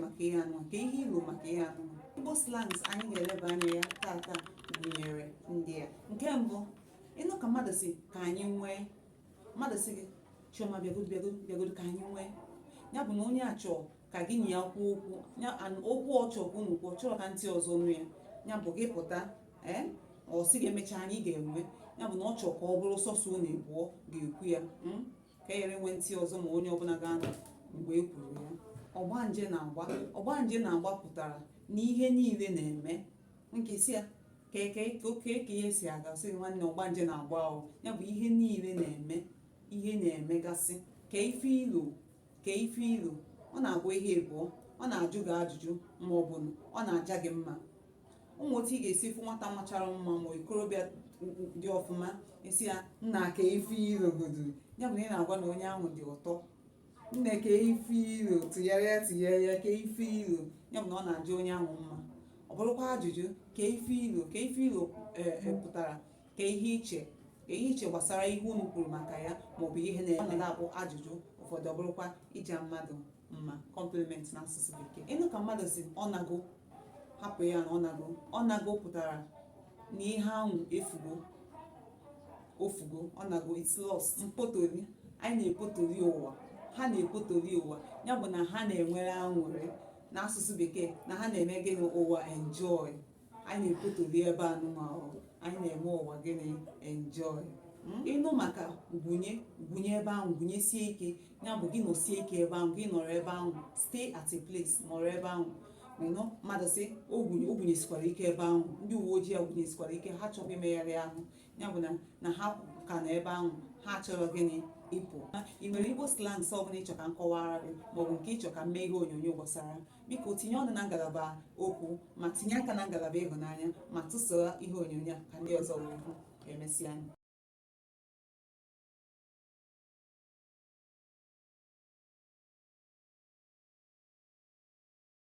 maka ihe anụnwa? Kee ihe i lo maka ihe anụnwa? Igbo slangs anyị ga-eleba anya ya tata gụnyere ndị a. Nke mbụ, ị nụ ka mmadụ sị ka anyị nwee, mmadụ sị gị, "Chioma, bịagodu, bịagodu, bịagodu ka anyị nwee." Ya bụ na onye a chọọ ka gị na ya kwuo okwu ya, okwu ọ chọọ ka unu kwuo, chọrọ ka ntị ọzọ nụ ya. Ya bụ gị pụta, ee, ọ sị gị emechaa anyị ga-enwe. Ya bụ na ọ chọọ ka ọ bụrụ sọsọ unu abụọ ga-ekwu ya, Ka e ghara inwe ntị ọzọ ma onye ọbụla ga-anọ mgbe e kwuru ya. Ọgbanje na-agba. Ọgbanje na-agba pụtara na ihe niile na-eme. Nke sị ya ka ka oke ka ihe si aga, sị nwanne, ọgbanje na-agba o. Ya bụ ihe niile na-eme, ihe na-emegasị. Ka ife i lo, ka ife i lo. Ọ na-agwa ihe abụọ: ọ na-ajụ gị ajụjụ ma ọ bụ ọ na-aja gị mma. Ụmụ otu ị ga-esi fụ nwata machara mma ma ikorobịa dị ọfụma, ị sị ya, "Nna, ka ife i logodu." Ya bụ na ị na-agwa na onye ahụ dị ụtọ. "Nne, ka ife i lo, tụgharịa, tụgharịa, ka ife i lo." Ya bụ na ọ na-aja onye ahụ mma. Ọ bụrụkwa ajụjụ, ka ife i lo, ka ife i lo pụtara ka ihe i che, ka ihe i che gbasara ihe unu kwuru maka ya maọbụ ihe na-eme. Ọ na-abụ ajụjụ ụfọdụ, ọ bụrụkwa ịja mmadụ mma, compliment n'asụsụ Bekee. Ị nụ ka mmadụ sị ọ nago, hapụ ya na ọ nago. Ọ nago pụtara na ihe ahụ efugo, ofugo, ọ nago, it's lost. Mpotoli. Anyị na-epotoli ụwa, ha na-epotoli ụwa. Ya bụ na ha na-enwere aṅụrị, n'asụsụ Bekee na ha na-eme gịnị? Ụwa, enjoy. Anyị na-epotoli ebe anụnwa, anyị na-eme ụwa gịnị? Enjoy. Ị nụ maka gwunye, gwunye ebe ahụ, gwunyesie ike. Ya bụ gị nọsie ike ebe ahụ, gị nọrọ ebe ahụ, stay at a place, nọrọ ebe ahụ. Ịnụ mmadụ sị o gwunye, o gwunyesikwara ike ebe ahụ, ndị uwe ojii ya gwunyesikwara ike, ha chọrọ imegharị ahụ. Ya bụ na ha ka nọ ebe ahụ, ha chọrọ gịnị? Ịpụ. Ị nwere Igbo slangs ọbụla ị chọ ka m kọwara gị maọbụ nke ị chọ ka m mee ihe onyonyo gbasara, biko tinye ọnụ na ngalaba okwu ma tinye aka na ngalaba ịhụnanya ma tụsaa ihe onyonyo a ka ndị ọzọ wee hụ. Ka emesịa.